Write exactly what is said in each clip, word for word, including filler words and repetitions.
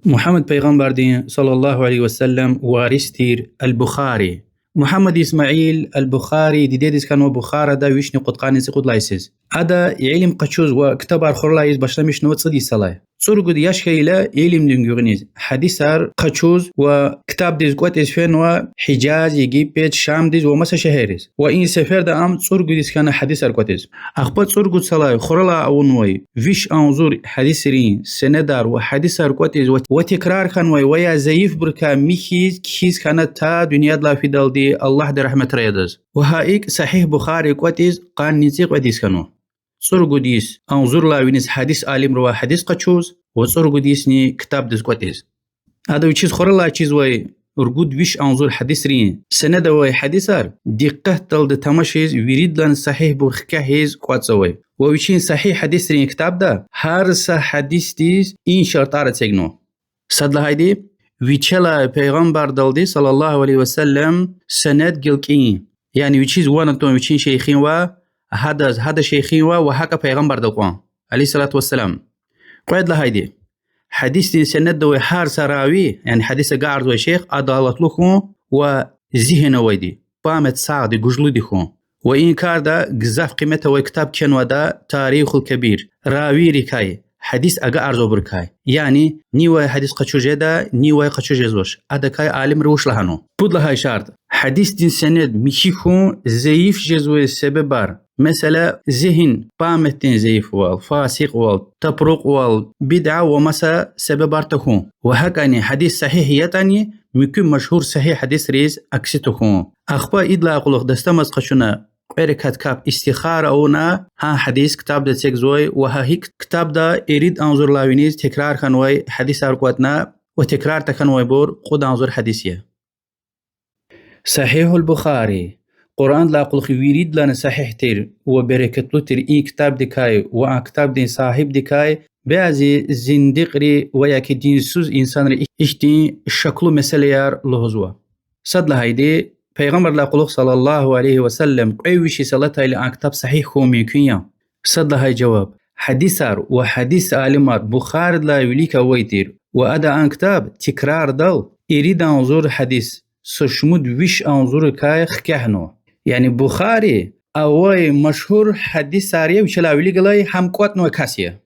Мугьаммад пайгъамбардин, صلى الله عليه وسلم, варис тир Аль-Бухари. Мугьаммад Исмаил Аль-Бухари дидедиз хьанва Бухарада вишни кьудкъанни цӀикьуд лагьай йисуз. Ада илим къачуз ва ктабар хуралай ийиз башламишнава цӀуд йисалай. ЦӀуругуд яш хьайила илимдин гуьгъуьниз гьадисар къачуз ва ктабдиз кӀватӀиз фенва Гьижаз, Египет, Шамдиз ва маса шегьерриз. Ва и сеферда ам цӀуругуд йис хьана гьадисар кӀватӀиз. Ахпа цӀуругуд йисалай хуралай авунвай виш агъзур гьадисрин сенедар ва гьадисар кӀватӀиз ва, ва тикрар хьанвай ва я зайифбурукай михьиз, кхьиз хьана та дуьньядилай фидалди, Аллагьди рагьметрай адаз. Ва гьа икӀ Сагьигь Бухари кӀватӀиз къанни цӀикьвед йис хьанва. ЦӀуругуд йис агъзурлай виниз гьадис алимривай гьадис къачуз ва цӀуругуд йисни ктабдиз кӀватӀиз. Ада вичиз хуралай чизвай ругуд виш агъзур гьадисрин сенед авай гьадисар дикъетдалди тамашиз, виридалайни сагьигьбур хкягъиз кӀватӀзавай. Ва вичин Сагьигь гьадисрин ктабда гьар са гьадисдиз и шартӀар эцигнава. Сад лагьайди, вичелай пайгъамбардалди, صلى الله عليه وسلم, сенед гилкӀин. Яни вичиз ван атун вичин шейхинвай, гьадаз, гьадан шейхинвай ва гьакӀа пайгъамбардал кьван, عليه الصلاة والسلام. Кьвед лагьайди, гьадисдин сенедда авай гьар са рави, яни гьадис агакьарзавай шейх, адалатлу хьун ва зигьин авайди, память сагъди, гужлуди хьун. Ва и карда гзаф къимет авай ктаб кхьенвайди я Тарихул Кабир, равийрикай, гьадис агакьарзавайбурукай. Яни нивай гьадис къачуз жеда, нивай къачуз жезвач. Адакай алимри вуч лагьанва? Пуд лагьай шартӀ: гьадисдин сенед михьи хьун, зайиф жезвай себебар. Месела, зигьин, памятьдин зайифвал, фасикьвал, тапрукьвал, бидъа ва маса себебар тахьун. Ва гьакӀани гьадис сагьигь ятӀани, муькуь машгьур сагьигь гьадисриз акси тахьун. Ахпа идалай кьулухъ дастамаз къачуна, кьве ракат капӀ истихара авуна, гьа гьадис ктабда эцигзавай ва гьа икӀ ктабда ирид агъзурлай виниз тикрар хьанвай гьадисар кӀватӀна ва тикрар тахьанвайбур кьуд агъзур гьадис я. Сагьигьул Бухари Къуръандилай кьулухъ виридалайни сагьигь тир ва берекатлу тир и ктабдикай ва а ктабдин сагьибдикай бязи зиндикьри ва яки динсуз инсанри ихьтин шаклу месэлаяр лугьузва. Сад лагьайди, Пайгъамбардилай кьулухъ, صلى الله عليه وسلم, кьве виш йис алатайла а ктаб сагьигь хьун мумкин я? Сад лагьай жаваб: гьадисар ва гьадис алимар Бухаридилай вилик авай тир ва ада а ктаб тикрардал ирид агъзур гьадис, са шумуд виш агъзурикай хкягънава. Яни Бухари авай машгьур гьадисар я вичелай вилик галай, гьам кӀватӀнавай кас я.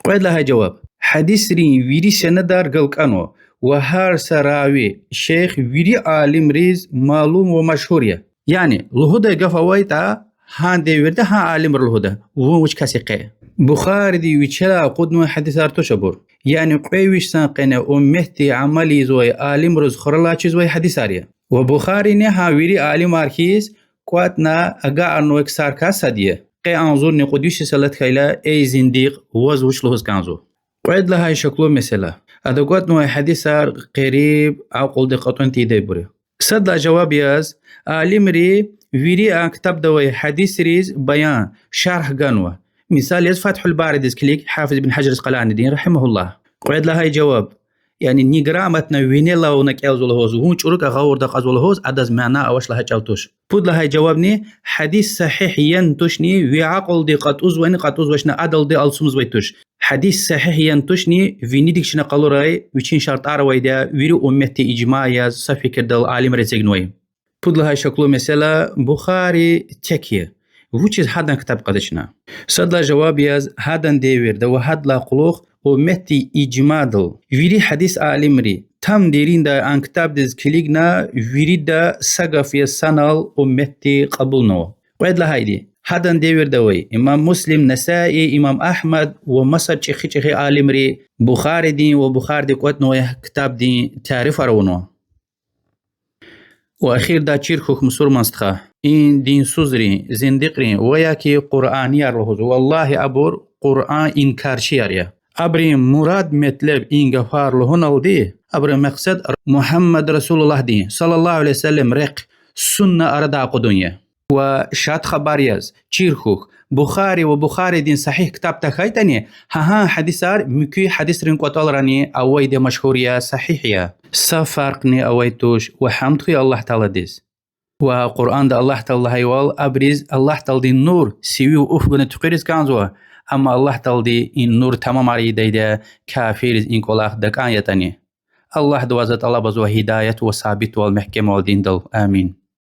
Кьвед лагьай жаваб: гьадисрин вири сенедар галкӀанва ва гьар са рави, шейх вири алимриз малум ва машгьур я. Яни лугьудай гаф авайтӀа, гьа девирда гьа алимри лугьуда, вун вуч кас я къе. Бухариди вичелай акъуднавай гьадисар туш абур. Яни кьве виш сан къене умметди амал ийизвай алимриз хуралай чизвай гьадисар я. Ва Бухарини гьа вири алимар хьиз кӀватӀна агакьарнавай ксарикай сад я. Къе агъзурни кьуд виш йис алат хьайила, эй зиндикь, ваз вуч лугьуз кӀанзава? Кьвед лагьай шаклу месэла: ада кӀватӀнавай гьадисар къериб акьулди кьатӀун тийидайбур я. Сад лагьай жаваб яз, алимри вири а ктабда авай гьадисриз баян, шаргь ганва. Мисал яз Фатгьул Баридиз килиг, Гьафиз ибн Гьажар Аскъаланидин, رحمه الله. Кьвед лагьай жаваб: яни неграмотно винел авуна кӀелзава лугьуз, вун чӀурукӀа гъавурда акьазва лугьуз, адаз мана авач лагьай чӀал туш. Пуд лагьай жавабни: гьадис сагьигь яни тушни ви акьулди кьатӀузвани кьатӀузвачни, адалди алцумзавай туш. Гьадис сагьигь яни тушни винидик чна къалурай, вичин шартӀар авайди я, вири умметди ижма яз са фикирдал алимри эцигнавай. Пуд лагьай шаклу месэла: Бухари тек я, вучиз гьадан ктаб кьада чна? Сад лагьай жаваб яз, гьадан девирда ва гьадалай кьулухъ умметдин ижмадал вири гьадис алимри, там дериндай а ктабдиз килигна, вирида са гаф яз санал умметди кьабулнава. Кьвед лагьайди: гьадан девирда авай имам Муслим, Насаи, имам Агьмад ва маса чӀехи-чӀехи алимри Бухаридин ва Бухариди кӀватӀнавай ктабдин тарифар авунва. Ва эхирдай чир хьухь, мусурман стха, и динсузрин, зиндикьрин ва яки Къуръанияр лугьуз, валлагьи, абур Къуръан инкарчияр я. Абурун мурад-метлеб и гафар лугьуналди, абурун мекьсед Мугьаммад Расулуллагьдин, صلى الله عليه وسلم, рехъ, сунна арадай акъудун я. Ва шад хабар яз, чир хьухь, Бухари ва Бухаридин сагьигь ктаб тахьайтӀани, гьа гьа гьадисар муькуь гьадисрин кӀватӀалрани авайди я, машгьур я, сагьигь я. Са фаркъни авай туш, ва гьамд хьуй Аллагь Тааладиз. Ва Къуръанда Аллагь Таала лагьайвал, абуруз Аллагь Тааладин нур сивив ухгана туькӀуьриз кӀанзава, Амма Аллагь Таалади и нур тамамар ийидайди я, кафирриз и кӀвалах дакӀан ятӀани. Аллагьдивай за тӀалабзава гьидаят ва сабитвал, мягькемвал диндал. Амин.